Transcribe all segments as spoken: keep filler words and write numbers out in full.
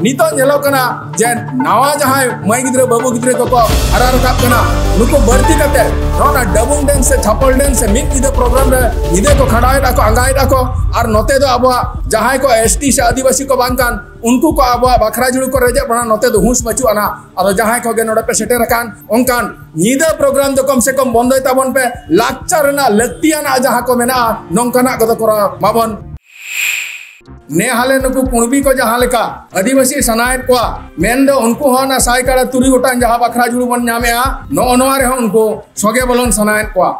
ᱱᱤᱛᱚᱜ ᱧᱮᱞᱚᱜ ᱠᱟᱱᱟ ᱡᱮ ᱱᱟᱣᱟ ᱡᱟᱦᱟᱸᱭ ᱢᱟᱹᱭ ᱜᱤᱫᱽᱨᱟᱹ ᱵᱟᱹᱵᱩ ᱜᱤᱫᱽᱨᱟᱹ ᱠᱚᱠᱚ ᱦᱟᱨᱟ ᱨᱟᱠᱟᱵ ᱠᱟᱱᱟ, ᱱᱩᱠᱩ ᱵᱟᱹᱲᱛᱤ ᱠᱟᱛᱮ ᱱᱚᱣᱟ ᱰᱟᱵᱩᱝ ᱰᱮᱱᱥ ᱥᱮ ᱪᱷᱟᱯᱚᱞ ᱰᱮᱱᱥ ᱥᱮ ᱢᱤᱫ ᱧᱤᱫᱟᱹ ᱯᱨᱳᱜᱨᱟᱢ ᱨᱮ ᱧᱤᱫᱟᱹ ᱠᱚ ᱠᱷᱟᱸᱰᱟᱣᱮᱫ ᱟᱠᱚ, ᱟᱸᱜᱟᱭᱮᱫ ᱟᱠᱚ᱾ ᱟᱨ ᱱᱚᱛᱮ ᱫᱚ ᱟᱵᱚᱣᱟᱜ ᱡᱟᱦᱟᱸᱭ ᱠᱚ ᱮᱥ ᱴᱤ ᱥᱮ ᱟᱹᱫᱤᱵᱟᱹᱥᱤ ᱠᱚ ᱵᱟᱝ ᱠᱟᱱ, ᱩᱱᱠᱩ ᱠᱚ ᱟᱵᱚᱣᱟᱜ ᱵᱟᱠᱷᱨᱟ ᱡᱩᱲᱩ ᱠᱚ ᱨᱮᱡᱮᱫ ᱵᱚᱱᱟ, ᱱᱚᱛᱮ ᱫᱚ ᱦᱩᱸᱥ ᱵᱟᱹᱪᱩᱜ ᱟᱱᱟ᱾ ᱟᱫᱚ ᱡᱟᱦᱟᱸᱭ ᱠᱚᱜᱮ ᱱᱚᱰᱮ ᱯᱮ ᱥᱮᱴᱮᱨ ᱟᱠᱟᱱ, ᱚᱱᱠᱟᱱ ᱧᱤᱫᱟᱹ ᱯᱨᱳᱜᱨᱟᱢ ᱫᱚ ᱠᱚᱢ ᱥᱮ ᱠᱚᱢ ᱵᱚᱱᱫᱚᱭ ᱛᱟᱵᱚᱱ ᱯᱮ᱾ ᱞᱟᱠᱪᱟᱨ ᱨᱮᱱᱟᱜ ᱞᱟᱹᱠᱛᱤᱭᱟᱱᱟᱜ ᱡᱟᱦᱟᱸ ᱠᱚ ᱢᱮᱱᱟᱜᱼᱟ, ᱱᱚᱝᱠᱟᱱᱟᱜ ᱠᱚᱫᱚ ᱠᱚᱨᱟᱣ ᱢᱟᱵᱚᱱ᱾ ᱱᱮ ᱦᱟᱞᱮ ᱱᱩᱠᱩ ᱠᱩᱬᱵᱤ ᱠᱚ ᱡᱟᱦᱟᱸ ᱞᱮᱠᱟ ᱟᱹᱫᱤᱵᱟᱹᱥᱤ ᱥᱟᱱᱟᱭᱮᱫ ᱠᱚᱣᱟ, ᱢᱮᱱᱫᱚ ᱩᱱᱠᱩ ᱦᱚᱸ ᱚᱱᱟ ᱥᱟᱭ ᱠᱟᱲᱟ ᱛᱩᱨᱩᱭ ᱜᱚᱴᱟᱝ ᱡᱟᱦᱟᱸ ᱵᱟᱠᱷᱨᱟ ᱡᱩᱲᱩ ᱵᱚᱱ ᱧᱟᱢᱮᱜᱼᱟ, ᱱᱚᱜᱼᱚ ᱱᱚᱣᱟ ᱨᱮᱦᱚᱸ ᱩᱱᱠᱩ ᱥᱚᱜᱮ ᱵᱚᱞᱚᱱ ᱥᱟᱱᱟᱭᱮᱫ ᱠᱚᱣᱟ᱾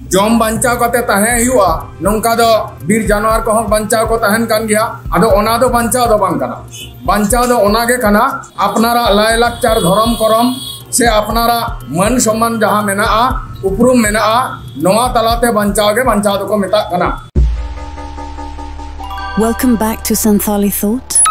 ᱡᱚᱢ ᱵᱟᱧᱪᱟᱣ ᱠᱟᱛᱮ ᱛᱟᱦᱮᱸ ᱦᱩᱭᱩᱜᱼᱟ, ᱱᱚᱝᱠᱟ ᱫᱚ ᱵᱤᱨ ᱡᱟᱱᱣᱟᱨ ᱠᱚᱦᱚᱸ ᱵᱟᱧᱪᱟᱣ ᱠᱚ ᱛᱟᱦᱮᱱ ᱠᱟᱱ ᱜᱮᱭᱟ᱾ ᱟᱫᱚ ᱚᱱᱟ ᱫᱚ ᱵᱟᱧᱪᱟᱣ ᱫᱚ ᱵᱟᱝ ᱠᱟᱱᱟ᱾ ᱵᱟᱧᱪᱟᱣ ᱫᱚ ᱚᱱᱟ ᱜᱮ ᱠᱟᱱᱟ, ᱟᱯᱱᱟᱨᱟᱜ ᱞᱟᱭᱼᱞᱟᱠᱪᱟᱨ, ᱫᱷᱚᱨᱚᱢ ᱠᱚᱨᱚᱢ ᱥᱮ ᱟᱯᱱᱟᱨᱟᱜ ᱢᱟᱹᱱ ᱥᱚᱢᱢᱟᱱ ᱡᱟᱦᱟᱸ ᱢᱮᱱᱟᱜᱼᱟ, ᱩᱯᱨᱩᱢ ᱢᱮᱱᱟᱜᱼᱟ, ᱱᱚᱣᱟ ᱛᱟᱞᱟᱛᱮ ᱵᱟᱧᱪᱟᱣ ᱜᱮ ᱵᱟᱧᱪᱟᱣ ᱫᱚᱠᱚ ᱢᱮᱛᱟᱜ ᱠᱟᱱᱟ᱾ Welcome back to Santali Thought.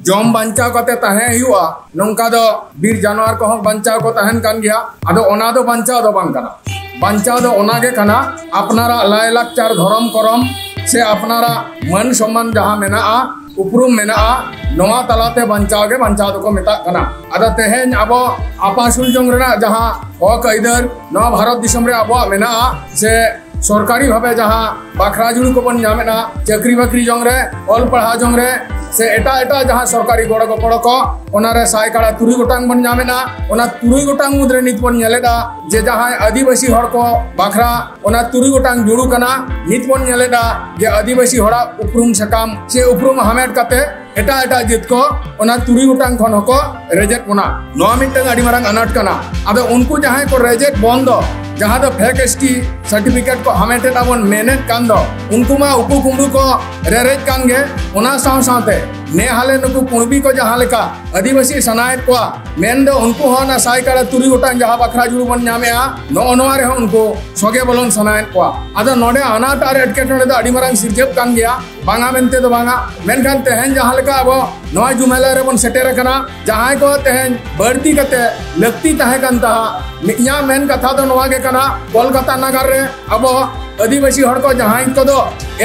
ᱡᱚᱢ ᱵᱟᱧᱪᱟᱣ ᱠᱟᱛᱮ ᱛᱟᱦᱮᱸ ᱦᱩᱭᱩᱜᱼᱟ, ᱱᱚᱝᱠᱟ ᱫᱚ ᱵᱤᱨ ᱡᱟᱱᱣᱟᱨ ᱠᱚᱦᱚᱸ ᱵᱟᱧᱪᱟᱣ ᱠᱚ ᱛᱟᱦᱮᱱ ᱠᱟᱱ ᱜᱮᱭᱟ᱾ ᱟᱫᱚ ᱚᱱᱟ ᱫᱚ ᱵᱟᱧᱪᱟᱣ ᱫᱚ ᱵᱟᱝ ᱠᱟᱱᱟ᱾ ᱵᱟᱧᱪᱟᱣ ᱫᱚ ᱚᱱᱟ ᱜᱮ ᱠᱟᱱᱟ, ᱟᱯᱱᱟᱨᱟᱜ ᱞᱟᱭᱼᱞᱟᱠᱪᱟᱨ, ᱫᱷᱚᱨᱚᱢ ᱠᱚᱨᱚᱢ ᱥᱮ ᱟᱯᱱᱟᱨᱟᱜ ᱢᱟᱹᱱ ᱥᱚᱢᱢᱟᱱ ᱡᱟᱦᱟᱸ ᱢᱮᱱᱟᱜᱼᱟ, ᱩᱯᱨᱩᱢ ᱢᱮᱱᱟᱜᱼᱟ, ᱱᱚᱣᱟ ᱛᱟᱞᱟᱛᱮ ᱵᱟᱧᱪᱟᱣ ᱜᱮ ᱵᱟᱧᱪᱟᱣ ᱫᱚᱠᱚ ᱢᱮᱛᱟᱜ ᱠᱟᱱᱟ᱾ ᱟᱫᱚ ᱛᱮᱦᱮᱧ ᱟᱵᱚ ᱟᱯᱟᱥᱩᱞ ᱡᱚᱝ ᱨᱮᱱᱟᱜ ᱡᱟᱦᱟᱸ ᱦᱚᱠ ᱟᱹᱭᱫᱟᱹᱨ ᱱᱚᱣᱟ ᱵᱷᱟᱨᱚᱛ ᱫᱤᱥᱚᱢ ᱨᱮ ᱟᱵᱚᱣᱟᱜ ᱢᱮᱱᱟᱜᱼᱟ, ᱥᱮ ᱥᱚᱨᱠᱟᱨᱤ ᱵᱷᱟᱵᱮ ᱡᱟᱦᱟᱸ ᱵᱟᱠᱷᱨᱟ ᱡᱩᱲᱩ ᱠᱚᱵᱚᱱ ᱧᱟᱢᱮᱫᱼᱟ, ᱪᱟᱹᱠᱨᱤ ᱵᱟᱹᱠᱨᱤ ᱡᱚᱝ ᱨᱮ, ᱚᱞ ᱯᱟᱲᱦᱟᱣ ᱡᱚᱝ ᱨᱮ, ᱥᱮ ᱮᱴᱟᱜ ᱮᱴᱟᱜ ᱡᱟᱦᱟᱸ ᱥᱚᱨᱠᱟᱨᱤ ᱜᱚᱲᱚ ᱜᱚᱯᱚᱲᱚ ᱠᱚ, ᱚᱱᱟᱨᱮ ᱥᱟᱭ ᱠᱟᱲᱟ ᱛᱩᱨᱩᱭ ᱜᱚᱴᱟᱝ ᱵᱚᱱ ᱧᱟᱢᱮᱫᱼᱟ᱾ ᱚᱱᱟ ᱛᱩᱨᱩᱭ ᱜᱚᱴᱟᱝ ᱢᱩᱫᱽᱨᱮ ᱱᱤᱛ ᱵᱚᱱ ᱧᱮᱞᱮᱫᱼᱟ ᱡᱮ ᱡᱟᱦᱟᱸᱭ ᱟᱹᱫᱤᱵᱟᱹᱥᱤ ᱦᱚᱲ ᱠᱚ ᱵᱟᱠᱷᱨᱟ ᱚᱱᱟ ᱛᱩᱨᱩᱭ ᱜᱚᱴᱟᱝ ᱡᱩᱲᱩ ᱠᱟᱱᱟ, ᱱᱤᱛ ᱵᱚᱱ ᱧᱮᱞᱮᱫᱼᱟ ᱡᱮ ᱟᱹᱫᱤᱵᱟᱹᱥᱤ ᱦᱚᱲᱟᱜ ᱩᱯᱨᱩᱢ ᱥᱟᱠᱟᱢ ᱥᱮ ᱩᱯᱨᱩᱢ ᱦᱟᱢᱮᱴ ᱠᱟᱛᱮ ᱮᱴᱟᱜ ᱮᱴᱟᱜ ᱡᱟᱹᱛ ᱠᱚ ᱚᱱᱟ ᱛᱩᱨᱩᱭ ᱜᱚᱴᱟᱝ ᱠᱷᱚᱱ ᱦᱚᱸᱠᱚ ᱨᱮᱡᱮᱫ ᱵᱚᱱᱟ᱾ ᱱᱚᱣᱟ ᱢᱤᱫᱴᱟᱝ ᱟᱹᱰᱤ ᱢᱟᱨᱟᱝ ᱟᱱᱟᱴ ᱠᱟᱱᱟ᱾ ᱟᱫᱚ ᱩᱱᱠᱩ ᱡᱟᱦᱟᱸᱭ ᱠᱚ ᱨᱮᱡᱮᱫ ᱵᱚᱱ ᱫᱚ, ᱡᱟᱦᱟᱸ ᱫᱚ ᱯᱷᱮᱠ ᱮᱥ ᱴᱤ ᱥᱟᱨᱴᱤᱯᱷᱤᱠᱮᱴ ᱠᱚ ᱦᱟᱢᱮᱴᱮᱫ ᱟᱵᱚᱱ ᱢᱮᱱᱮᱫ ᱠᱟᱱ ᱫᱚ, ᱩᱱᱠᱩ ᱢᱟ ᱩᱠᱩ ᱠᱩᱢᱵᱽᱲᱩ ᱠᱚ ᱨᱮᱨᱮᱡ ᱠᱟᱱ ᱜᱮ᱾ ᱚᱱᱟ ᱥᱟᱶ ᱥᱟᱶᱛᱮ ᱱᱮ ᱦᱟᱞᱮ ᱱᱩᱠᱩ ᱠᱩᱬᱵᱤ ᱠᱚ ᱡᱟᱦᱟᱸ ᱞᱮᱠᱟ ᱟᱹᱫᱤᱵᱟᱹᱥᱤ ᱥᱟᱱᱟᱭᱮᱫ ᱠᱚᱣᱟ, ᱢᱮᱱᱫᱚ ᱩᱱᱠᱩ ᱦᱚᱸ ᱚᱱᱟ ᱥᱟᱭ ᱠᱟᱲᱟ ᱛᱩᱨᱩᱭ ᱜᱚᱴᱟᱝ ᱡᱟᱦᱟᱸ ᱵᱟᱠᱷᱨᱟ ᱡᱩᱲᱩ ᱵᱚᱱ ᱧᱟᱢᱮᱜᱼᱟ, ᱱᱚᱜᱼᱚ ᱱᱚᱣᱟ ᱨᱮᱦᱚᱸ ᱩᱱᱠᱩ ᱥᱚᱜᱮ ᱵᱚᱞᱚᱱ ᱥᱟᱱᱟᱭᱮᱫ ᱠᱚᱣᱟ᱾ ᱟᱫᱚ ᱱᱚᱰᱮ ᱟᱱᱟᱴ ᱟᱨ ᱮᱴᱠᱮᱴᱚᱬᱮ ᱫᱚ ᱟᱹᱰᱤ ᱢᱟᱨᱟᱝ ᱥᱤᱨᱡᱟᱹᱜ ᱠᱟᱱ ᱜᱮᱭᱟ, ᱵᱟᱝᱟ ᱢᱮᱱᱛᱮ ᱫᱚ ᱵᱟᱝᱟ᱾ ᱢᱮᱱᱠᱷᱟᱱ ᱛᱮᱦᱮᱧ ᱡᱟᱦᱟᱸ ᱞᱮᱠᱟ ᱟᱵᱚ ᱱᱚᱣᱟ ᱡᱩᱢᱮᱞᱟ ᱨᱮᱵᱚᱱ ᱥᱮᱴᱮᱨ ᱟᱠᱟᱱᱟ, ᱡᱟᱦᱟᱸᱭ ᱠᱚ ᱛᱮᱦᱮᱧ ᱵᱟᱹᱲᱛᱤ ᱠᱟᱛᱮ ᱞᱟᱹᱠᱛᱤ ᱛᱟᱦᱮᱸ ᱠᱟᱱ ᱛᱟᱦᱮᱸᱫ, ᱤᱧᱟᱹᱜ ᱢᱮᱱ ᱠᱟᱛᱷᱟ ᱫᱚ ᱱᱚᱣᱟ ᱜᱮ ᱠᱟᱱᱟ, ᱠᱳᱞᱠᱟᱛᱟ ᱱᱟᱜᱟᱨ ᱨᱮ ᱟᱵᱚ ᱟᱹᱫᱤᱵᱟᱹᱥᱤ ᱦᱚᱲ ᱠᱚ ᱡᱟᱦᱟᱸᱭ ᱠᱚᱫᱚ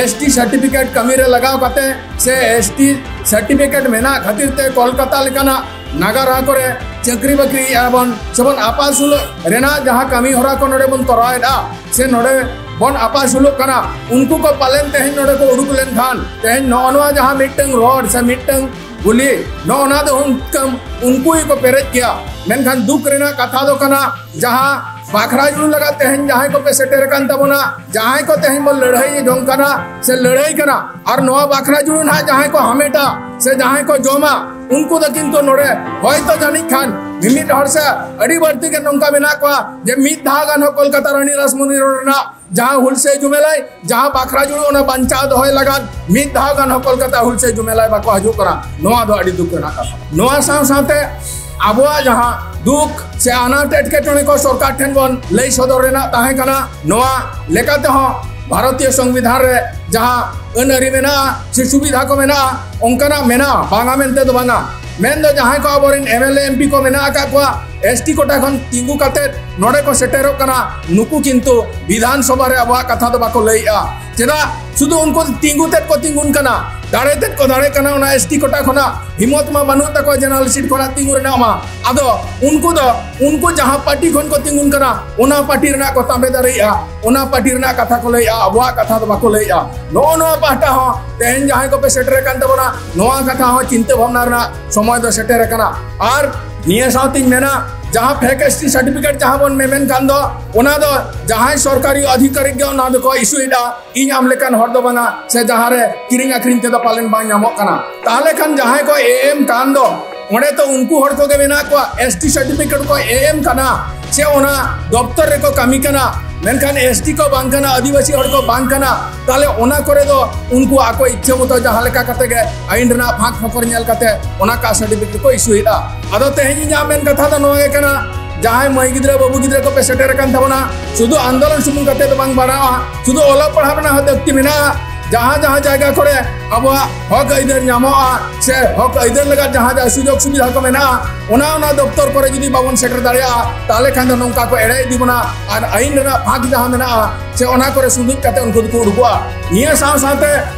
ᱮᱥ ᱴᱤ ᱥᱟᱨᱴᱤᱯᱷᱤᱠᱮᱴ ᱠᱟᱹᱢᱤ ᱨᱮ ᱞᱟᱜᱟᱣ ᱠᱟᱛᱮ ᱥᱮ ᱮᱥ ᱴᱤ ᱥᱟᱨᱴᱤᱯᱷᱤᱠᱮᱴ ᱢᱮᱱᱟᱜ ᱠᱷᱟᱹᱛᱤᱨ ᱛᱮ ᱠᱳᱞᱠᱟᱛᱟ ᱞᱮᱠᱟᱱᱟᱜ ᱱᱟᱜᱟᱨᱟ ᱠᱚᱨᱮ ᱪᱟᱹᱠᱨᱤ ᱵᱟᱹᱠᱨᱤᱭᱮᱫᱼᱟ ᱵᱚᱱ ᱥᱮᱵᱚᱱ ᱟᱯᱟᱥᱩᱞᱚᱜ ᱨᱮᱱᱟᱜ ᱡᱟᱦᱟᱸ ᱠᱟᱹᱢᱤ ᱦᱚᱨᱟ ᱠᱚ ᱱᱚᱰᱮ ᱵᱚᱱ ᱛᱚᱨᱟᱣᱮᱫᱼᱟ ᱥᱮ ᱱᱚᱰᱮ ᱵᱚᱱ ᱟᱯᱟᱥᱩᱞᱚᱜ ᱠᱟᱱᱟ, ᱩᱱᱠᱩ ᱠᱚ ᱯᱟᱞᱮᱱ ᱛᱮᱦᱮᱧ ᱱᱚᱰᱮ ᱠᱚ ᱩᱰᱩᱠ ᱞᱮᱱᱠᱷᱟᱱ ᱛᱮᱦᱮᱧ ᱱᱚᱜᱼᱚ ᱱᱚᱣᱟ ᱡᱟᱦᱟᱸ ᱢᱤᱫᱴᱟᱝ ᱨᱚᱰ ᱥᱮ ᱢᱤᱫᱴᱟᱝ ᱜᱩᱞᱤ ᱱᱚᱜᱼᱚ ᱱᱟ ᱫᱚ ᱦᱩᱱᱠᱟᱹᱢ ᱩᱱᱠᱩ ᱜᱮᱠᱚ ᱯᱮᱨᱮᱡ ᱠᱮᱭᱟ᱾ ᱢᱮᱱᱠᱷᱟᱱ ᱫᱩᱠ ᱨᱮᱱᱟᱜ ᱠᱟᱛᱷᱟ ᱫᱚ ᱠᱟᱱᱟ, ᱡᱟᱦᱟᱸ ᱵᱟᱠᱷᱨᱟ ᱡᱩᱲᱩ ᱞᱟᱜᱟᱫ ᱛᱮᱦᱮᱧ ᱡᱟᱦᱟᱸᱭ ᱠᱚᱯᱮ ᱥᱮᱴᱮᱨ ᱟᱠᱟᱱ ᱛᱟᱵᱚᱱᱟ, ᱡᱟᱦᱟᱸᱭ ᱠᱚ ᱛᱮᱦᱮᱧ ᱵᱚᱱ ᱞᱟᱹᱲᱦᱟᱹᱭ ᱡᱚᱝ ᱠᱟᱱᱟ ᱥᱮ ᱞᱟᱹᱲᱦᱟᱹᱭ ᱠᱟᱱᱟ, ᱟᱨ ᱱᱚᱣᱟ ᱵᱟᱠᱷᱨᱟ ᱡᱩᱲᱩ ᱱᱟᱦᱟᱜ ᱡᱟᱦᱟᱸᱭ ᱠᱚ ᱦᱟᱢᱮᱴᱟ ᱥᱮ ᱡᱟᱦᱟᱸᱭ ᱠᱚ ᱡᱚᱢᱟ, ᱩᱱᱠᱩ ᱫᱚ ᱠᱤᱱᱛᱩ ᱱᱚᱰᱮ ᱦᱚᱭᱛᱚ ᱡᱟᱹᱱᱤᱡ ᱠᱷᱟᱱ ᱢᱤᱢᱤᱫ ᱦᱚᱲ ᱥᱮ ᱟᱹᱰᱤ ᱵᱟᱹᱲᱛᱤ ᱜᱮ ᱱᱚᱝᱠᱟ ᱢᱮᱱᱟᱜ ᱠᱚᱣᱟ ᱡᱮ ᱢᱤᱫ ᱫᱷᱟᱣ ᱜᱟᱱ ᱦᱚᱸ ᱠᱳᱞᱠᱟᱛᱟ ᱨᱟᱱᱤ ᱨᱟᱥᱢᱚᱱᱤ ᱨᱳᱰ ᱨᱮᱱᱟᱜ ᱡᱟᱦᱟᱸ ᱦᱩᱞᱥᱟᱹᱭ ᱡᱩᱢᱮᱞᱟᱭ, ᱡᱟᱦᱟᱸ ᱵᱟᱠᱷᱨᱟ ᱡᱩᱲᱩ ᱚᱱᱟ ᱵᱟᱧᱪᱟᱣ ᱫᱚᱦᱚᱭ ᱞᱟᱜᱟᱫ ᱢᱤᱫ ᱫᱷᱟᱣ ᱜᱟᱱ ᱦᱚᱸ ᱠᱳᱞᱠᱟᱛᱟ ᱦᱩᱞᱥᱟᱹᱭ ᱡᱩᱢᱮᱞᱟᱭ ᱵᱟᱠᱚ ᱦᱤᱡᱩᱜ ᱠᱟᱱᱟ᱾ ᱱᱚᱣᱟ ᱫᱚ ᱟᱹᱰᱤ ᱫᱩᱠ ᱨᱮᱱᱟᱜ ᱠᱟᱛᱷᱟ᱾ ᱱᱚᱣᱟ ᱥᱟᱶ ᱥᱟᱶᱛᱮ ᱟᱵᱚᱣᱟᱜ ᱡᱟᱦᱟᱸ ᱫᱩᱠ ᱥᱮ ᱟᱱᱟᱴ ᱮᱴᱠᱮᱴᱚᱬᱮ ᱠᱚ ᱥᱚᱨᱠᱟᱨ ᱴᱷᱮᱱ ᱵᱚᱱ ᱞᱟᱹᱭ ᱥᱚᱫᱚᱨ ᱨᱮᱱᱟᱜ ᱛᱟᱦᱮᱸ ᱠᱟᱱᱟ, ᱱᱚᱣᱟ ᱞᱮᱠᱟ ᱛᱮᱦᱚᱸ ᱵᱷᱟᱨᱚᱛᱤᱭᱚ ᱥᱚᱝᱵᱤᱫᱷᱟᱱ ᱨᱮ ᱡᱟᱦᱟᱸ ᱟᱹᱱ ᱟᱹᱨᱤ ᱢᱮᱱᱟᱜᱼᱟ ᱥᱮ ᱥᱩᱵᱤᱫᱷᱟ ᱠᱚ ᱢᱮᱱᱟᱜᱼᱟ, ᱚᱱᱠᱟᱱᱟᱜ ᱢᱮᱱᱟᱜᱼᱟ, ᱵᱟᱝᱟ ᱢᱮᱱᱛᱮ ᱫᱚ ᱵᱟᱝᱟ᱾ ᱢᱮᱱᱫᱚ ᱡᱟᱦᱟᱸᱭ ᱠᱚ ᱟᱵᱚᱨᱮᱱ M L A, M P ᱠᱚ ᱢᱮᱱᱟᱜ ᱟᱠᱟᱫ ᱠᱚᱣᱟ, ᱮᱥ ᱴᱤ ᱠᱳᱴᱟ ᱠᱷᱚᱱ ᱛᱤᱸᱜᱩ ᱠᱟᱛᱮ ᱱᱚᱰᱮ ᱠᱚ ᱥᱮᱴᱮᱨᱚᱜ ᱠᱟᱱᱟ, ᱱᱩᱠᱩ ᱠᱤᱱᱛᱩ ᱵᱤᱫᱷᱟᱱ ᱥᱚᱵᱷᱟ ᱨᱮ ᱟᱵᱚᱣᱟᱜ ᱠᱟᱛᱷᱟ ᱫᱚ ᱵᱟᱠᱚ ᱞᱟᱹᱭᱮᱜᱼᱟ᱾ ᱪᱮᱫᱟᱜ ᱥᱩᱫᱷᱩ ᱩᱱᱠᱩ ᱛᱤᱸᱜᱩ ᱛᱮᱫ ᱠᱚ ᱛᱤᱸᱜᱩᱱ ᱠᱟᱱᱟ, ᱫᱟᱲᱮ ᱛᱮᱫ ᱠᱚ ᱫᱟᱲᱮ ᱠᱟᱱᱟ, ᱚᱱᱟ ᱮᱥ ᱴᱤ ᱠᱳᱴᱟ ᱠᱷᱚᱱᱟᱜ ᱦᱤᱢᱚᱛ ᱢᱟ ᱵᱟᱹᱱᱩᱜ ᱛᱟᱠᱚᱣᱟ ᱡᱮᱱᱟᱨᱮᱞ ᱥᱤᱴ ᱠᱷᱚᱱᱟᱜ ᱛᱤᱸᱜᱩ ᱨᱮᱱᱟᱜ ᱢᱟ᱾ ᱟᱫᱚ ᱩᱱᱠᱩ ᱫᱚ ᱩᱱᱠᱩ ᱡᱟᱦᱟᱸ ᱯᱟᱨᱴᱤ ᱠᱷᱚᱱ ᱠᱚ ᱛᱤᱸᱜᱩᱱ ᱠᱟᱱᱟ, ᱚᱱᱟ ᱯᱟᱨᱴᱤ ᱨᱮᱱᱟᱜ ᱠᱚ ᱛᱟᱸᱵᱮ ᱫᱟᱲᱮᱭᱟᱜᱼᱟ, ᱚᱱᱟ ᱯᱟᱨᱴᱤ ᱨᱮᱱᱟᱜ ᱠᱟᱛᱷᱟ ᱠᱚ ᱞᱟᱹᱭᱮᱜᱼᱟ, ᱟᱵᱚᱣᱟᱜ ᱠᱟᱛᱷᱟ ᱫᱚ ᱵᱟᱠᱚ ᱞᱟᱹᱭᱮᱜᱼᱟ᱾ ᱱᱚᱜᱼᱚ ᱱᱚᱣᱟ ᱯᱟᱦᱴᱟ ᱦᱚᱸ ᱛᱮᱦᱮᱧ ᱡᱟᱦᱟᱸᱭ ᱠᱚᱯᱮ ᱥᱮᱴᱮᱨ ᱟᱠᱟᱱ ᱛᱟᱵᱚᱱᱟ, ᱱᱚᱣᱟ ᱠᱟᱛᱷᱟ ᱦᱚᱸ ᱪᱤᱱᱛᱟᱹ ᱵᱷᱟᱵᱽᱱᱟ ᱨᱮᱱᱟᱜ ᱥᱚᱢᱚᱭ ᱫᱚ ᱥᱮᱴᱮᱨ ᱟᱠᱟᱱᱟ᱾ ᱟᱨ ᱱᱤᱭᱟᱹ ᱥᱟᱶᱛᱮᱧ ᱢᱮᱱᱟ, ᱡᱟᱦᱟᱸ ᱯᱷᱮᱠ ᱮᱥ ᱴᱤ ᱥᱟᱨᱴᱤᱯᱷᱤᱠᱮᱴ ᱡᱟᱦᱟᱸ ᱵᱚᱱ ᱢᱮᱢᱮᱱ ᱠᱟᱱ ᱫᱚ, ᱚᱱᱟ ᱫᱚ ᱡᱟᱦᱟᱸᱭ ᱥᱚᱨᱠᱟᱨᱤ ᱟᱫᱷᱤᱠᱟᱨᱤᱠ ᱜᱮ ᱚᱱᱟ ᱫᱚᱠᱚ ᱤᱥᱩᱭᱮᱫᱟ, ᱤᱧ ᱟᱢ ᱞᱮᱠᱟᱱ ᱦᱚᱲ ᱫᱚ ᱵᱟᱝᱟ, ᱥᱮ ᱡᱟᱦᱟᱸ ᱨᱮ ᱠᱤᱨᱤᱧ ᱟᱹᱠᱷᱨᱤᱧ ᱛᱮᱫᱚ ᱯᱟᱞᱮᱱ ᱵᱟᱝ ᱧᱟᱢᱚᱜ ᱠᱟᱱᱟ᱾ ᱛᱟᱦᱞᱮ ᱠᱷᱟᱱ ᱡᱟᱦᱟᱸᱭ ᱠᱚ ᱮ ᱮᱢ ᱠᱟᱱ ᱫᱚ, ᱚᱸᱰᱮ ᱛᱚ ᱩᱱᱠᱩ ᱦᱚᱲ ᱠᱚᱜᱮ ᱢᱮᱱᱟᱜ ᱠᱚᱣᱟ, ᱮᱥ ᱴᱤ ᱥᱟᱨᱴᱤᱯᱷᱤᱠᱮᱴ ᱠᱚ ᱮ ᱮᱢ ᱠᱟᱱᱟ ᱥᱮ ᱚᱱᱟ ᱫᱚᱯᱛᱚᱨ ᱨᱮᱠᱚ ᱠᱟᱹᱢᱤ ᱠᱟᱱᱟ, ᱢᱮᱱᱠᱷᱟᱱ ᱮᱥ ᱴᱤ ᱠᱚ ᱵᱟᱝ ᱠᱟᱱᱟ, ᱟᱹᱫᱤᱵᱟᱹᱥᱤ ᱦᱚᱲ ᱠᱚ ᱵᱟᱝ ᱠᱟᱱᱟ, ᱛᱟᱦᱞᱮ ᱚᱱᱟ ᱠᱚᱨᱮ ᱫᱚ ᱩᱱᱠᱩ ᱟᱠᱚ ᱤᱪᱪᱷᱟᱹ ᱢᱚᱛᱚ ᱡᱟᱦᱟᱸ ᱞᱮᱠᱟ ᱠᱟᱛᱮ ᱜᱮ ᱟᱹᱭᱤᱱ ᱨᱮᱱᱟᱜ ᱯᱷᱟᱸᱠ ᱯᱷᱚᱠᱚᱨ ᱧᱮᱞ ᱠᱟᱛᱮ ᱚᱱᱟ ᱠᱟᱥᱴ ᱥᱟᱨᱴᱤᱯᱷᱤᱠᱮᱴ ᱠᱚ ᱤᱥᱩᱭᱮᱫᱼᱟ᱾ ᱟᱫᱚ ᱛᱮᱦᱮᱧ ᱤᱧᱟᱹᱜ ᱢᱮᱱ ᱠᱟᱛᱷᱟ ᱫᱚ ᱱᱚᱣᱟ ᱜᱮ ᱠᱟᱱᱟ, ᱡᱟᱦᱟᱸᱭ ᱢᱟᱹᱭ ᱜᱤᱫᱽᱨᱟᱹ ᱵᱟᱹᱵᱩ ᱜᱤᱫᱽᱨᱟᱹ ᱠᱚᱯᱮ ᱥᱮᱴᱮᱨ ᱟᱠᱟᱱ ᱛᱟᱵᱚᱱᱟ, ᱥᱩᱫᱷᱩ ᱟᱱᱫᱳᱞᱚᱱ ᱥᱩᱢᱩᱝ ᱠᱟᱛᱮ ᱫᱚ ᱵᱟᱝ ᱵᱟᱲᱟᱜᱼᱟ, ᱥᱩᱫᱷᱩ ᱚᱞᱚᱜ ᱯᱟᱲᱦᱟᱜ ᱨᱮᱱᱟᱜ ᱦᱚᱸ ᱞᱟᱹᱠᱛᱤ ᱢᱮᱱᱟᱜᱼᱟ᱾ ᱡᱟᱦᱟᱸ ᱡᱟᱦᱟᱸ ᱡᱟᱭᱜᱟ ᱠᱚᱨᱮ ᱟᱵᱚᱣᱟᱜ ᱦᱚᱠ ᱟᱹᱭᱫᱟᱹᱨ ᱧᱟᱢᱚᱜᱼᱟ ᱥᱮ ᱦᱚᱠ ᱟᱹᱭᱫᱟᱹᱨ ᱞᱟᱹᱜᱤᱫ ᱡᱟᱦᱟᱸ ᱡᱟᱦᱟᱸ ᱥᱩᱡᱳᱜᱽ ᱥᱩᱵᱤᱫᱷᱟ ᱠᱚ ᱢᱮᱱᱟᱜᱼᱟ, ᱚᱱᱟ ᱚᱱᱟ ᱫᱚᱯᱛᱚᱨ ᱠᱚᱨᱮ ᱡᱩᱫᱤ ᱵᱟᱵᱚᱱ ᱥᱮᱴᱮᱨ ᱫᱟᱲᱮᱭᱟᱜᱼᱟ, ᱛᱟᱦᱚᱞᱮ ᱠᱷᱟᱱ ᱫᱚ ᱱᱚᱝᱠᱟ ᱠᱚ ᱮᱲᱮ ᱤᱫᱤ ᱵᱚᱱᱟ᱾ ᱟᱨ ᱟᱹᱭᱤᱱ ᱨᱮᱱᱟᱜ ᱯᱷᱟᱸᱠ ᱡᱟᱦᱟᱸ ᱢᱮᱱᱟᱜᱼᱟ, ᱥᱮ ᱚᱱᱟ ᱠᱚᱨᱮ ᱥᱩᱫᱩᱡ ᱠᱟᱛᱮ ᱩᱱᱠᱩ ᱫᱚᱠᱚ ᱩᱰᱩᱠᱚᱜᱼᱟ᱾ ᱱᱤᱭᱟᱹ ᱥᱟᱶ ᱥᱟᱶᱛᱮ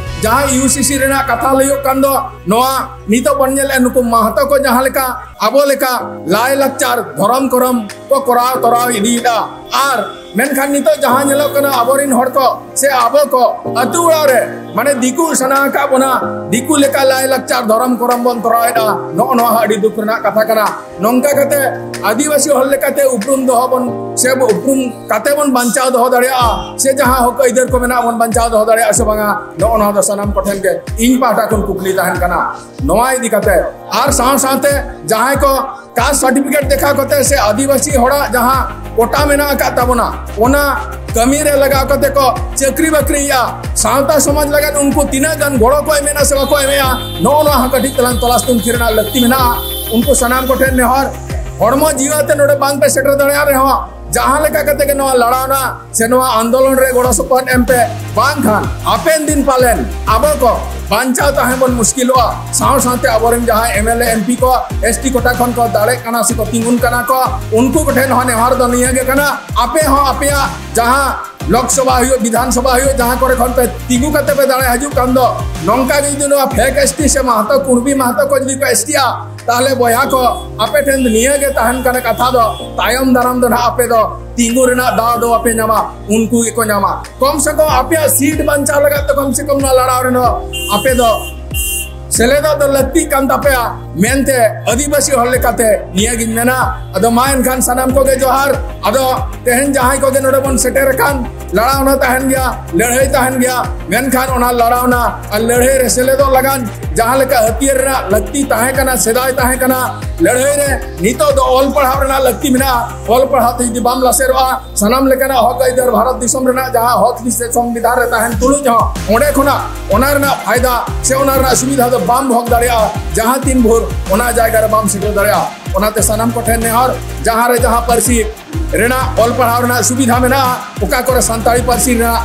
ᱡᱟᱦᱟᱸ ᱤᱭᱩ ᱥᱤ ᱥᱤ ᱨᱮᱱᱟᱜ ᱠᱟᱛᱷᱟ ᱞᱟᱹᱭᱚᱜ ᱠᱟᱱ ᱫᱚ, ᱱᱚᱣᱟ ᱱᱤᱛᱚᱜ ᱵᱚᱱ ᱧᱮᱞᱮᱫᱼᱟ, ᱱᱩᱠᱩ ᱢᱟᱦᱟᱛᱚ ᱠᱚ ᱡᱟᱦᱟᱸ ᱞᱮᱠᱟ ᱟᱵᱚ ᱞᱮᱠᱟ ᱞᱟᱭ ᱞᱟᱠᱪᱟᱨ ᱫᱷᱚᱨᱚᱢ ᱠᱚᱨᱚᱢ ᱠᱚ ᱠᱚᱨᱟᱣ ᱛᱚᱨᱟᱣ ᱤᱫᱤᱭᱮᱫᱟ, ᱟᱨ ᱢᱮᱱᱠᱷᱟᱱ ᱱᱤᱛᱚᱜ ᱡᱟᱦᱟᱸ ᱧᱮᱞᱚᱜ ᱠᱟᱱᱟ, ᱟᱵᱚᱨᱮᱱ ᱦᱚᱲ ᱠᱚ ᱥᱮ ᱟᱵᱚ ᱠᱚ ᱟᱹᱛᱩ ᱚᱲᱟᱜ ᱨᱮ ᱢᱟᱱᱮ ᱫᱤᱠᱩ ᱥᱟᱱᱟ ᱟᱠᱟᱫ ᱵᱚᱱᱟ, ᱫᱤᱠᱩ ᱞᱮᱠᱟ ᱞᱟᱭ ᱞᱟᱠᱪᱟᱨ ᱫᱷᱚᱨᱚᱢ ᱠᱚᱨᱚᱢ ᱵᱚᱱ ᱛᱚᱨᱟᱣᱮᱫᱼᱟ᱾ ᱱᱚᱜᱼᱚ ᱱᱚᱣᱟ ᱦᱚᱸ ᱟᱹᱰᱤ ᱫᱩᱠ ᱨᱮᱱᱟᱜ ᱠᱟᱛᱷᱟ ᱠᱟᱱᱟ᱾ ᱱᱚᱝᱠᱟ ᱠᱟᱛᱮ ᱟᱹᱫᱤᱵᱟᱹᱥᱤ ᱦᱚᱲ ᱞᱮᱠᱟᱛᱮ ᱩᱯᱨᱩᱢ ᱫᱚᱦᱚ ᱵᱚᱱ ᱥᱮ ᱩᱯᱨᱩᱢ ᱠᱟᱛᱮ ᱵᱚᱱ ᱵᱟᱧᱪᱟᱣ ᱫᱚᱦᱚ ᱫᱟᱲᱮᱭᱟᱜᱼᱟ, ᱥᱮ ᱡᱟᱦᱟᱸ ᱦᱚᱠ ᱟᱹᱭᱫᱟᱹᱨ ᱠᱚ ᱢᱮᱱᱟᱜ ᱵᱚᱱ ᱵᱟᱧᱪᱟᱣ ᱫᱚᱦᱚ ᱫᱟᱲᱮᱭᱟᱜᱼᱟ ᱥᱮ ᱵᱟᱝᱟ, ᱱᱚᱜᱼᱚ ᱱᱚᱣᱟ ᱫᱚ ᱥᱟᱱᱟᱢ ᱠᱚᱴᱷᱮᱱ ᱜᱮ ᱤᱧ ᱯᱟᱦᱴᱟ ᱠᱷᱚᱱ ᱠᱩᱠᱞᱤ ᱛᱟᱦᱮᱱ ᱠᱟᱱᱟ᱾ ᱱᱚᱣᱟ ᱤᱫᱤ ᱠᱟᱛᱮ ᱟᱨ ᱥᱟᱶ ᱥᱟᱶᱛᱮ ᱡᱟᱦᱟᱸᱭ ᱠᱚ ᱠᱟᱥᱴ ᱥᱟᱨᱴᱤᱯᱷᱤᱠᱮᱴ ᱫᱮᱠᱷᱟᱣ ᱠᱟᱛᱮ ᱥᱮ ᱟᱹᱫᱤᱵᱟᱹᱥᱤ ᱦᱚᱲᱟᱜ ᱡᱟᱦᱟᱸ ᱠᱳᱴᱟ ᱢᱮᱱᱟᱜ ᱟᱠᱟᱫ ᱛᱟᱵᱚᱱᱟ, ᱚᱱᱟ ᱠᱟᱹᱢᱤ ᱨᱮ ᱞᱟᱜᱟᱣ ᱠᱟᱛᱮ ᱠᱚ ᱪᱟᱹᱠᱨᱤ ᱵᱟᱹᱠᱨᱤᱭᱮᱫᱼᱟ, ᱥᱟᱶᱛᱟ ᱥᱚᱢᱟᱡᱽ ᱞᱟᱹᱜᱤᱫ ᱩᱱᱠᱩ ᱛᱤᱱᱟᱹᱜ ᱜᱟᱱ ᱜᱚᱲᱚ ᱠᱚ ᱮᱢᱮᱫᱼᱟ ᱥᱮ ᱵᱟᱠᱚ ᱮᱢᱮᱫᱼᱟ, ᱱᱚᱜᱼᱚ ᱱᱚᱣᱟ ᱦᱚᱸ ᱠᱟᱹᱴᱤᱡ ᱛᱟᱞᱟᱝ ᱛᱚᱞᱟᱥ ᱛᱩᱱᱠᱷᱤ ᱨᱮᱱᱟᱜ ᱞᱟᱹᱠᱛᱤ ᱢᱮᱱᱟᱜᱼᱟ᱾ ᱩᱱᱠᱩ ᱥᱟᱱᱟᱢ ᱠᱚᱴᱷᱮᱱ ᱱᱮᱦᱚᱨ, ᱦᱚᱲᱢᱚ ᱡᱤᱣᱤ ᱟᱛᱮ ᱱᱚᱰᱮ ᱵᱟᱝ ᱯᱮ ᱥᱮᱴᱮᱨ ᱫᱟᱲᱮᱭᱟᱜ ᱨᱮᱦᱚᱸ, ᱡᱟᱦᱟᱸ ᱞᱮᱠᱟ ᱠᱟᱛᱮ ᱜᱮ ᱱᱚᱣᱟ ᱞᱟᱲᱟᱣᱱᱟ ᱥᱮ ᱱᱚᱣᱟ ᱟᱱᱫᱳᱞᱚᱱ ᱨᱮ ᱜᱚᱲᱚ ᱥᱚᱯᱚᱦᱚᱫ ᱮᱢ ᱯᱮ, ᱵᱟᱝᱠᱷᱟᱱ ᱦᱟᱯᱮᱱ ᱫᱤᱱ ᱯᱟᱞᱮᱱ ᱟᱵᱚ ᱠᱚ ᱵᱟᱧᱪᱟᱣ ᱛᱟᱦᱮᱸ ᱵᱚᱱ ᱢᱩᱥᱠᱤᱞᱚᱜᱼᱟ᱾ ᱥᱟᱶ ᱥᱟᱶᱛᱮ ᱟᱵᱚᱨᱮᱱ ᱡᱟᱦᱟᱸᱭ M L A, M P ᱠᱚ ᱮᱥ ᱴᱤ ᱠᱳᱴᱟ ᱠᱷᱚᱱ ᱠᱚ ᱫᱟᱲᱮᱜ ᱠᱟᱱᱟ ᱥᱮ ᱠᱚ ᱛᱤᱸᱜᱩᱱ ᱠᱟᱱᱟ ᱠᱚ, ᱩᱱᱠᱩ ᱠᱚᱴᱷᱮᱱ ᱦᱚᱸ ᱱᱮᱦᱚᱨ ᱫᱚ ᱱᱤᱭᱟᱹ ᱜᱮ ᱠᱟᱱᱟ, ᱟᱯᱮ ᱦᱚᱸ ᱟᱯᱮᱭᱟᱜ ᱡᱟᱦᱟᱸ ᱞᱳᱠ ᱥᱚᱵᱷᱟ ᱦᱩᱭᱩᱜ, ᱵᱤᱫᱷᱟᱱ ᱥᱚᱵᱷᱟ ᱦᱩᱭᱩᱜ, ᱡᱟᱦᱟᱸ ᱠᱚᱨᱮ ᱠᱷᱚᱱ ᱯᱮ ᱛᱤᱸᱜᱩ ᱠᱟᱛᱮ ᱯᱮ ᱫᱟᱲᱮ ᱦᱤᱡᱩᱜ ᱠᱟᱱ ᱫᱚ, ᱱᱚᱝᱠᱟ ᱜᱮ ᱡᱩᱫᱤ ᱱᱚᱣᱟ ᱯᱷᱮᱠ ᱮᱥ ᱴᱤ ᱥᱮ ᱢᱟᱦᱟᱛᱚ, ᱠᱩᱬᱵᱤ ᱢᱟᱦᱟᱛᱚ ᱠᱚ ᱡᱩᱫᱤ ᱠᱚ ᱮᱥ ᱴᱤᱜᱼᱟ, ᱛᱟᱦᱚᱞᱮ ᱵᱚᱭᱦᱟ ᱠᱚ, ᱟᱯᱮ ᱴᱷᱮᱱ ᱫᱚ ᱱᱤᱭᱟᱹ ᱜᱮ ᱛᱟᱦᱮᱱ ᱠᱟᱱᱟ ᱠᱟᱛᱷᱟ ᱫᱚ, ᱛᱟᱭᱚᱢ ᱫᱟᱨᱟᱢ ᱫᱚ ᱱᱟᱦᱟᱜ ᱟᱯᱮ ᱫᱚ ᱛᱤᱸᱜᱩ ᱨᱮᱱᱟᱜ ᱫᱟᱣ ᱫᱚ ᱵᱟᱯᱮ ᱧᱟᱢᱟ, ᱩᱱᱠᱩ ᱜᱮᱠᱚ ᱧᱟᱢᱟ᱾ ᱠᱚᱢ ᱥᱮ ᱠᱚᱢ ᱟᱯᱮᱭᱟᱜ ᱥᱤᱴ ᱵᱟᱧᱪᱟᱣ ᱞᱟᱹᱜᱤᱫ ᱛᱮ ᱠᱚᱢ ᱥᱮ ᱠᱚᱢ ᱱᱚᱣᱟ ᱞᱟᱲᱟᱣ ᱨᱮ ᱟᱯᱮ ᱫᱚ ᱥᱮᱞᱮᱫᱚᱜ ᱫᱚ ᱞᱟᱹᱠᱛᱤᱜ ᱠᱟᱱ ᱛᱟᱯᱮᱭᱟ ᱢᱮᱱᱛᱮ ᱟᱹᱫᱤᱵᱟᱹᱥᱤ ᱦᱚᱲ ᱞᱮᱠᱟᱛᱮ ᱱᱤᱭᱟᱹ ᱜᱤᱧ ᱢᱮᱱᱟ᱾ ᱟᱫᱚ ᱢᱟ ᱮᱱᱠᱷᱟᱱ ᱥᱟᱱᱟᱢ ᱠᱚᱜᱮ ᱡᱚᱦᱟᱨ᱾ ᱟᱫᱚ ᱛᱮᱦᱮᱧ ᱡᱟᱦᱟᱸᱭ ᱠᱚᱜᱮ ᱱᱚᱰᱮ ᱵᱚᱱ ᱥᱮᱴᱮᱨ ᱟᱠᱟᱱ, ᱞᱟᱲᱟᱣᱱᱟ ᱛᱟᱦᱮᱱ ᱜᱮᱭᱟ, ᱞᱟᱹᱲᱦᱟᱹᱭ ᱛᱟᱦᱮᱱ ᱜᱮᱭᱟ, ᱢᱮᱱᱠᱷᱟᱱ ᱚᱱᱟ ᱞᱟᱲᱟᱣᱱᱟ ᱟᱨ ᱞᱟᱹᱲᱦᱟᱹᱭ ᱨᱮ ᱥᱮᱞᱮᱫᱚᱜ ᱞᱟᱜᱟᱱ ᱡᱟᱦᱟᱸ ᱞᱮᱠᱟ ᱦᱟᱹᱛᱭᱟᱹᱨ ᱨᱮᱱᱟᱜ ᱞᱟᱹᱠᱛᱤ ᱛᱟᱦᱮᱸ ᱠᱟᱱᱟ ᱥᱮᱫᱟᱭ ᱛᱟᱦᱮᱸ ᱠᱟᱱᱟ, ᱞᱟᱹᱲᱦᱟᱹᱭ ᱨᱮ ᱱᱤᱛᱚᱜ ᱫᱚ ᱚᱞ ᱯᱟᱲᱦᱟᱣ ᱨᱮᱱᱟᱜ ᱞᱟᱹᱠᱛᱤ ᱢᱮᱱᱟᱜᱼᱟ᱾ ᱚᱞ ᱯᱟᱲᱦᱟᱣ ᱛᱮ ᱡᱩᱫᱤ ᱵᱟᱢ ᱞᱟᱥᱮᱨᱚᱜᱼᱟ, ᱥᱟᱱᱟᱢ ᱞᱮᱠᱟᱱᱟᱜ ᱦᱚᱠ ᱟᱹᱭᱫᱟᱹᱨ ᱵᱷᱟᱨᱚᱛ ᱫᱤᱥᱚᱢ ᱨᱮᱱᱟᱜ ᱡᱟᱦᱟᱸ ᱦᱚᱠ ᱥᱮ ᱥᱚᱝᱵᱤᱫᱷᱟᱱ ᱨᱮ ᱛᱟᱦᱮᱱ ᱛᱩᱞᱩᱡ ᱦᱚᱸ ᱚᱸᱰᱮ ᱠᱷᱚᱱᱟᱜ ᱚᱱᱟ ᱨᱮᱱᱟᱜ ᱯᱷᱟᱭᱫᱟ ᱥᱮ ᱚᱱᱟ ᱨᱮᱱᱟᱜ ᱥᱩᱵᱤᱫᱷᱟ ᱫᱚ ᱵᱟᱢ ᱵᱷᱳᱜᱽ ᱫᱟᱲᱮᱭᱟᱜᱼᱟ, ᱡᱟᱦᱟᱸ ᱛᱤᱱ ᱵᱷᱳᱨ ᱚᱱᱟ ᱡᱟᱭᱜᱟ ᱨᱮ ᱵᱟᱢ ᱥᱮᱴᱮᱨ ᱫᱟᱲᱮᱭᱟᱜᱼᱟ᱾ ᱚᱱᱟᱛᱮ ᱥᱟᱱᱟᱢ ᱠᱚᱴᱷᱮᱱ ᱱᱮᱦᱚᱨ, ᱡᱟᱦᱟᱸ ᱨᱮ ᱡᱟᱦᱟᱸ ᱯᱟᱹᱨᱥᱤ ᱨᱮᱱᱟᱜ ᱚᱞ ᱯᱟᱲᱦᱟᱣ ᱨᱮᱱᱟᱜ ᱥᱩᱵᱤᱫᱷᱟ ᱢᱮᱱᱟᱜᱼᱟ, ᱚᱠᱟ ᱠᱚᱨᱮ ᱥᱟᱱᱛᱟᱲᱤ ᱯᱟᱹᱨᱥᱤ ᱨᱮᱱᱟᱜ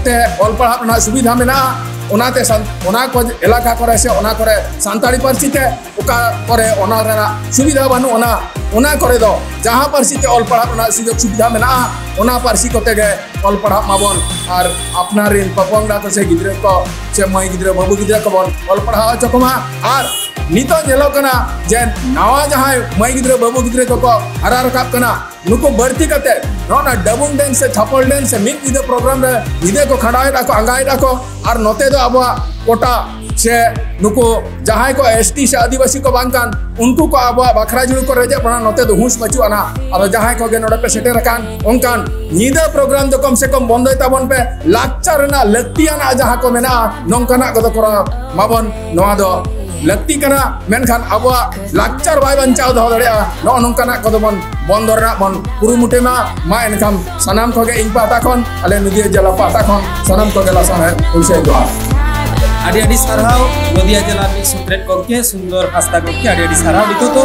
ᱛᱮ ᱚᱞ ᱯᱟᱲᱦᱟᱜ ᱨᱮᱱᱟᱜ ᱥᱩᱵᱤᱫᱷᱟ ᱢᱮᱱᱟᱜᱼᱟ᱾ ᱚᱱᱟᱛᱮ ᱚᱱᱟ ᱠᱚ ᱮᱞᱟᱠᱟ ᱠᱚᱨᱮ ᱥᱮ ᱚᱱᱟ ᱠᱚᱨᱮ ᱥᱟᱱᱛᱟᱲᱤ ᱯᱟᱹᱨᱥᱤ ᱛᱮ ᱚᱠᱟ ᱠᱚᱨᱮ ᱚᱱᱟ ᱨᱮᱱᱟᱜ ᱥᱩᱵᱤᱫᱷᱟ ᱵᱟᱹᱱᱩᱜ, ᱚᱱᱟ ᱚᱱᱟ ᱠᱚᱨᱮ ᱫᱚ ᱡᱟᱦᱟᱸ ᱯᱟᱹᱨᱥᱤ ᱛᱮ ᱚᱞ ᱯᱟᱲᱦᱟᱜ ᱨᱮᱱᱟᱜ ᱥᱩᱡᱳᱜᱽ ᱥᱩᱵᱤᱫᱷᱟ ᱢᱮᱱᱟᱜᱼᱟ, ᱚᱱᱟ ᱯᱟᱹᱨᱥᱤ ᱠᱚᱛᱮ ᱜᱮ ᱚᱞ ᱯᱟᱲᱦᱟᱜ ᱢᱟᱵᱚᱱ᱾ ᱟᱨ ᱟᱯᱱᱟᱨ ᱨᱮᱱ ᱯᱚᱯᱚᱝᱲᱟ ᱠᱚ ᱥᱮ ᱜᱤᱫᱽᱨᱟᱹ ᱠᱚ ᱥᱮ ᱢᱟᱹᱭ ᱜᱤᱫᱽᱨᱟᱹ ᱵᱟᱹᱵᱩ ᱜᱤᱫᱽᱨᱟᱹ ᱠᱚᱵᱚᱱ ᱚᱞ ᱯᱟᱲᱦᱟᱣ ᱦᱚᱪᱚ ᱠᱚᱢᱟ᱾ ᱟᱨ ᱱᱤᱛᱚᱜ ᱧᱮᱞᱚᱜ ᱠᱟᱱᱟ ᱡᱮ ᱱᱟᱣᱟ ᱡᱟᱦᱟᱸᱭ ᱢᱟᱹᱭ ᱜᱤᱫᱽᱨᱟᱹ ᱵᱟᱹᱵᱩ ᱜᱤᱫᱽᱨᱟᱹ ᱠᱚᱠᱚ ᱦᱟᱨᱟ ᱨᱟᱠᱟᱵ ᱠᱟᱱᱟ, ᱱᱩᱠᱩ ᱵᱟᱹᱲᱛᱤ ᱠᱟᱛᱮ ᱱᱚᱜᱼᱚ ᱱᱟ ᱰᱟᱵᱩᱝ ᱰᱮᱱᱥ ᱥᱮ ᱪᱷᱟᱯᱚᱞ ᱰᱮᱱᱥ ᱥᱮ ᱢᱤᱫ ᱧᱤᱫᱟᱹ ᱯᱨᱳᱜᱨᱟᱢ ᱨᱮ ᱧᱤᱫᱟᱹ ᱠᱚ ᱠᱷᱟᱸᱰᱟᱣᱮᱫ ᱟᱠᱚ, ᱟᱸᱜᱟᱭᱮᱫ ᱟᱠᱚ᱾ ᱟᱨ ᱱᱚᱛᱮ ᱫᱚ ᱟᱵᱚᱣᱟᱜ ᱠᱳᱴᱟ ᱥᱮ ᱱᱩᱠᱩ ᱡᱟᱦᱟᱸᱭ ᱠᱚ ᱮᱥ ᱴᱤ ᱥᱮ ᱟᱹᱫᱤᱵᱟᱹᱥᱤ ᱠᱚ ᱵᱟᱝ ᱠᱟᱱ, ᱩᱱᱠᱩ ᱠᱚ ᱟᱵᱚᱣᱟᱜ ᱵᱟᱠᱷᱨᱟ ᱡᱩᱲᱩ ᱠᱚ ᱨᱮᱡᱮᱫ ᱵᱚᱱᱟ, ᱱᱚᱛᱮ ᱫᱚ ᱦᱩᱸᱥ ᱵᱟᱹᱪᱩᱜ ᱟᱱᱟ᱾ ᱟᱫᱚ ᱡᱟᱦᱟᱸᱭ ᱠᱚᱜᱮ ᱱᱚᱰᱮ ᱯᱮ ᱥᱮᱴᱮᱨ ᱟᱠᱟᱱ, ᱚᱱᱠᱟᱱ ᱧᱤᱫᱟᱹ ᱯᱨᱳᱜᱨᱟᱢ ᱫᱚ ᱠᱚᱢ ᱥᱮ ᱠᱚᱢ ᱵᱚᱱᱫᱚᱭ ᱛᱟᱵᱚᱱ ᱯᱮ᱾ ᱞᱟᱠᱪᱟᱨ ᱨᱮᱱᱟᱜ ᱞᱟᱹᱠᱛᱤᱭᱟᱱᱟᱜ ᱡᱟᱦᱟᱸ ᱠᱚ ᱢᱮᱱᱟᱜᱼᱟ, ᱱᱚᱝᱠᱟᱱᱟᱜ ᱠᱚᱫᱚ ᱠᱚᱨᱟᱣ ᱢᱟᱵᱚᱱ᱾ ᱱᱚᱣᱟ ᱫᱚ ᱞᱟᱹᱠᱛᱤ ᱠᱟᱱᱟ, ᱢᱮᱱᱠᱷᱟᱱ ᱟᱵᱚᱣᱟᱜ ᱞᱟᱠᱪᱟᱨ ᱵᱟᱭ ᱵᱟᱧᱪᱟᱣ ᱫᱚᱦᱚ ᱫᱟᱲᱮᱭᱟᱜᱼᱟ᱾ ᱱᱚᱜᱼᱚ ᱱᱚᱝᱠᱟᱱᱟᱜ ᱠᱚᱫᱚ ᱵᱚᱱ ᱵᱚᱱᱫᱚ ᱨᱮᱱᱟᱜ ᱵᱚᱱ ᱠᱩᱨᱩᱢᱩᱴᱩᱭ ᱢᱟ᱾ ᱢᱟ ᱮᱱᱠᱷᱟᱱ ᱥᱟᱱᱟᱢ ᱠᱚᱜᱮ ᱤᱧ ᱯᱟᱦᱴᱟ ᱠᱷᱚᱱ, ᱟᱞᱮ ᱱᱚᱫᱤᱭᱟ ᱡᱮᱞᱟ ᱯᱟᱦᱴᱟ ᱠᱷᱚᱱ ᱥᱟᱱᱟᱢ ᱠᱚᱜᱮ ᱞᱟᱥᱟᱲᱦᱮᱫ ᱦᱩᱞᱥᱟᱹᱭ ᱡᱚᱦᱟᱨ᱾ ᱟᱹᱰᱤ ᱟᱹᱰᱤ ᱥᱟᱨᱦᱟᱣ ᱱᱚᱫᱤᱭᱟ ᱡᱮᱞᱟ ᱨᱤᱱᱤᱡ ᱥᱩᱛᱨᱮᱛ ᱜᱚᱢᱠᱮ ᱥᱩᱱᱫᱚᱨ ᱦᱟᱸᱥᱫᱟ ᱜᱚᱢᱠᱮ, ᱟᱹᱰᱤ ᱟᱹᱰᱤ ᱥᱟᱨᱦᱟᱣ᱾ ᱱᱤᱛᱚᱜ ᱫᱚ